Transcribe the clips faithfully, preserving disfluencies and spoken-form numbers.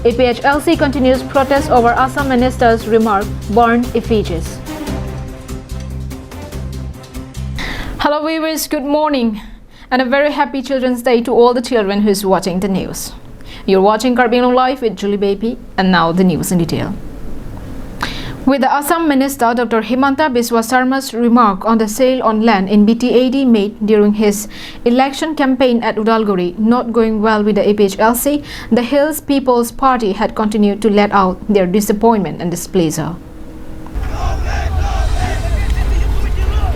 A P H L C continues protest over Assam minister's remark, burn effigies. Hello viewers, good morning and a very happy Children's Day to all the children who is watching the news. You're watching Karbi Anglong Live with Julie Baby, and now the news in detail. With the Assam Minister Doctor Himanta Biswa Sarma's remark on the sale on land in B T A D made during his election campaign at Udalguri not going well with the A P H L C, the Hills People's Party had continued to let out their disappointment and displeasure.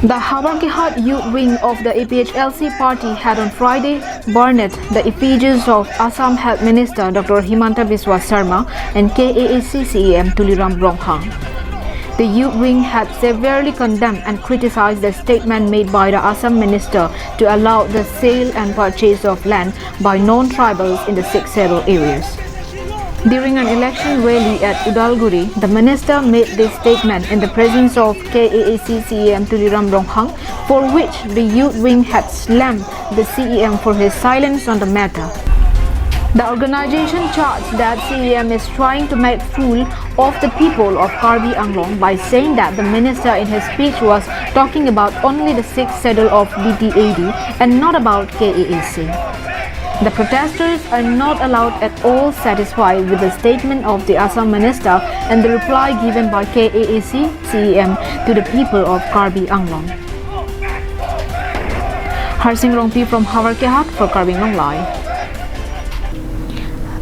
The Howraghat Youth Wing of the A P H L C party had on Friday burned the effigies of Assam Health Minister Doctor Himanta Biswa Sarma and K A A C C E M Tuliram Ronghang. The youth wing had severely condemned and criticized the statement made by the Assam minister to allow the sale and purchase of land by non-tribals in the Sixth Schedule areas. During an election rally at Udalguri, the minister made this statement in the presence of K A A C C E M Tuliram Ronghang, for which the youth wing had slammed the C E M for his silence on the matter. The organization charged that C E M is trying to make fool of the people of Karbi Anglong by saying that the minister in his speech was talking about only the Sixth Schedule of B T A D and not about K A A C. The protesters are not allowed at all satisfied with the statement of the Assam minister and the reply given by K A A C C E M to the people of Karbi Anglong. Harsing Rongpi from Howraghat for Karbi Anglong Live.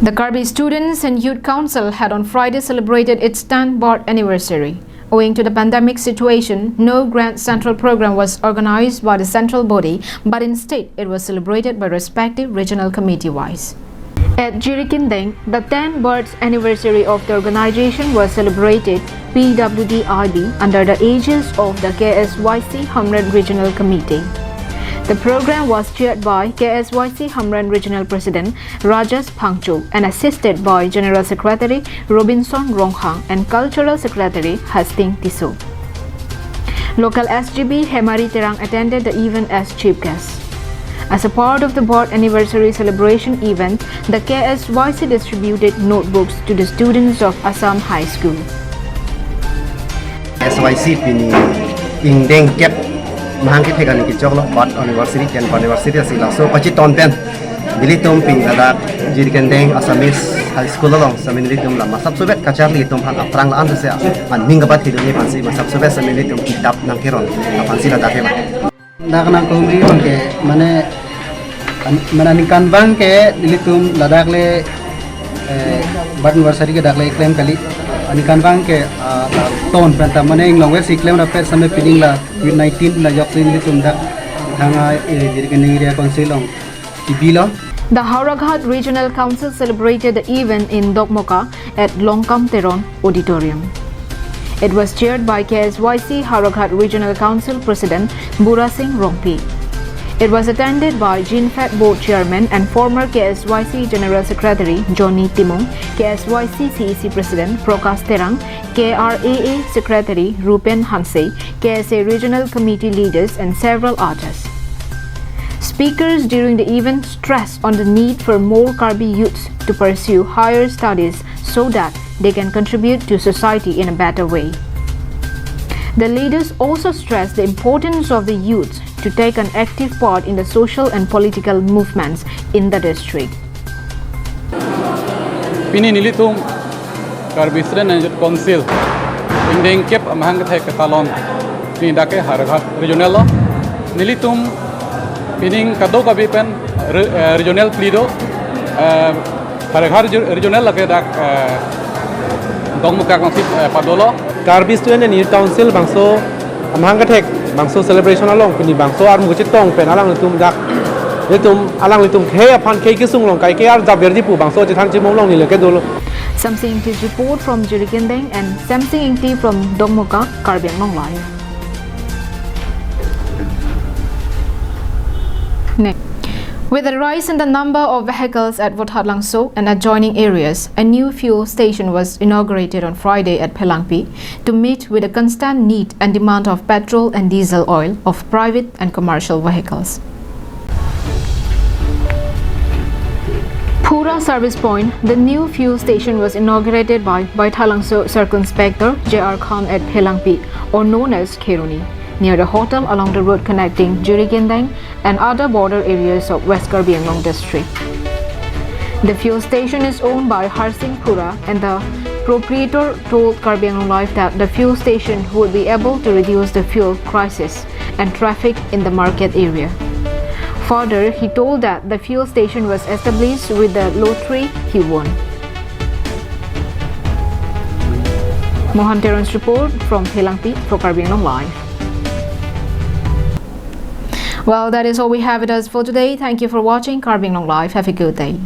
The Karbi Students and Youth Council had on Friday celebrated its tenth birth anniversary. Owing to the pandemic situation, no grand central program was organized by the central body, but instead it was celebrated by respective regional committee wise. At Jirikindeng, the tenth birth anniversary of the organization was celebrated, P W D I B, under the aegis of the K S Y C Hamren Regional Committee. The program was chaired by K S Y C Hamren Regional President Rajesh Phangcho and assisted by General Secretary Robinson Ronghang and Cultural Secretary Hasting Tisso. Local S G B Hemari Terang attended the event as chief guest. As a part of the birth anniversary celebration event, the K S Y C distributed notebooks to the students of Assam High School. S Y C pini ingdeng kep mahang kethek ani kechoklo, birth anniversary, tenth anniversary asi laso pachiton pen nelitum pini ladak Jirikindeng Assamese High School along semi nelitum la masap subet kacharli atum aphan aphrang la-an se aning kapathidunji aphansi masap subet semi nelitum kitap nangkeron aphansi ladak ke ba. Dak nang kahumri abang ke mane an- mane aningkanvang ke nelitum ladak le eh, birth anniversary ke dak le klem kali. Aningkanvang ke ah, la ton penta mane inglong versi klem rapet semi pining la covid nineteen la joksi nelitum dak thang a eh, Jirikindeng area council along tibilo. The Howraghat Regional Council celebrated the event in Dokmoka at Longkam Teron Auditorium. It was chaired by K S Y C Howraghat Regional Council President Bura Singh Rongpi. It was attended by Jinfed Board Chairman and former K S Y C General Secretary Johnny Timung, K S Y C C E C President Prakash Terang, K R A A Secretary Rupen Hanse, K S A Regional Committee leaders, and several others. Speakers during the event stressed on the need for more Karbi youths to pursue higher studies so that they can contribute to society in a better way. The leaders also stressed the importance of the youths to take an active part in the social and political movements in the district. Pini nelitum Karbi Student and Youth Council ingdeng kep amahang kethek ketalon pini dak ke Howraghat Regional lo. Nelitum pini kado kabi pen re- eh, regional plido eh, Howraghat Reg- Regional lake dak eh, Dokmoka council eh, padolo. Karbi Student and Youth Council bangso amahang kethek bangso celebration along pini bangso armu kachetong pen alanglitum dak nelitum alanglitum khei aphan khei kesung along kaike arjap verji pu bangso chethang chimong along neli ke dolo. Samsing Ingti's report from Jirikindeng and Samsing Ingti from Dokmoka, Karbi Anglong Live. Next. With a rise in the number of vehicles at Vothatlangso and adjoining areas, a new fuel station was inaugurated on Friday at Phelangpi to meet with the constant need and demand of petrol and diesel oil of private and commercial vehicles. Food Service point, the new fuel station was inaugurated by Baithalangso Circle Inspector J R Khan at Phelangpi, or known as Kheroni, near the hotel along the road connecting Jirikindeng and other border areas of West Karbi Anglong district. The fuel station is owned by Harsing Phura, and the proprietor told Karbi Anglong Live that the fuel station would be able to reduce the fuel crisis and traffic in the market area. Further, he told that the fuel station was established with the lottery he won. Mohan Teron's report from Phelangpi for Karbi Anglong Live. Well, that is all we have with us for today. Thank you for watching Karbi Anglong Live. Have a good day.